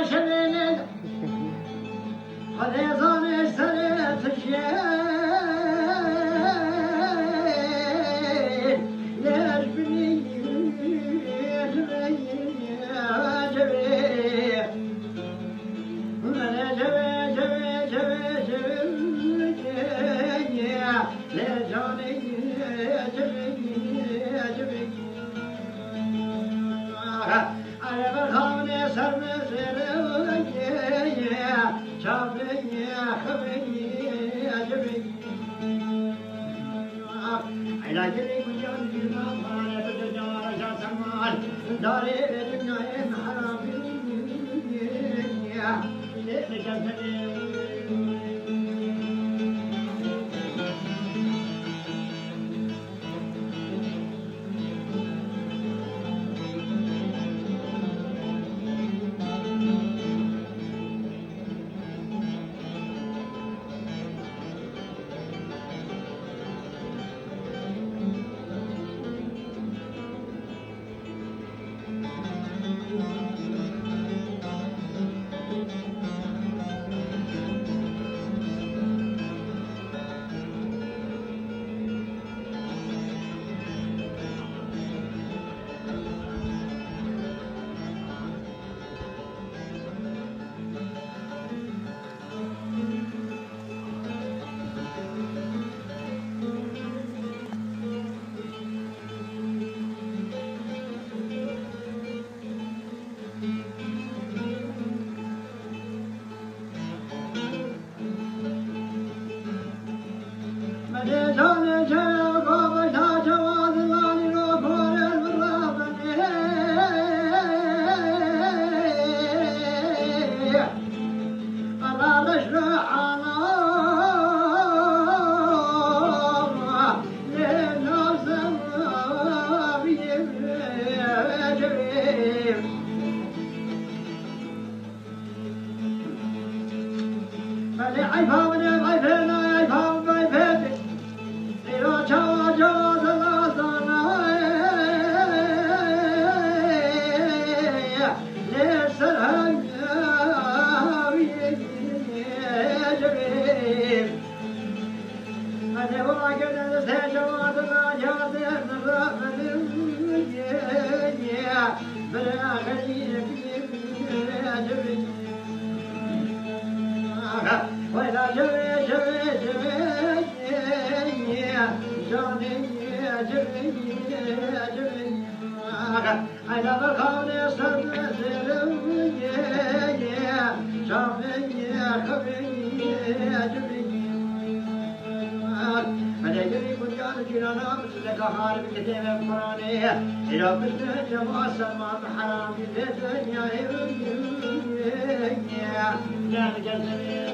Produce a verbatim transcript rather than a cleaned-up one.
Şevê lê Xwedê zane serê tijê lej binî civê civê. Civê, civê, civê, civê, civê. Lê canê civê, civê. Erê berxanê ser me zêre çavê xevê civê. Eyla gelê guyan dîrman mane bi dinyara şaseman. Darê dinyayê mehrabî. Belê eyfa min e, eyfê ne, eyfa min, eyfê te. Seyra çawa, çawa zana, zana, lê ser hemî civê. Hadi bura gel, hadi sen çawa zana, çawa zana, bira xeyir. Belê gelî gudiyan cîrana, bi zeka harib kitêbe Quranê. Îro pişt cema sema bi heramî vê dinyayê. Gel, gel, gel.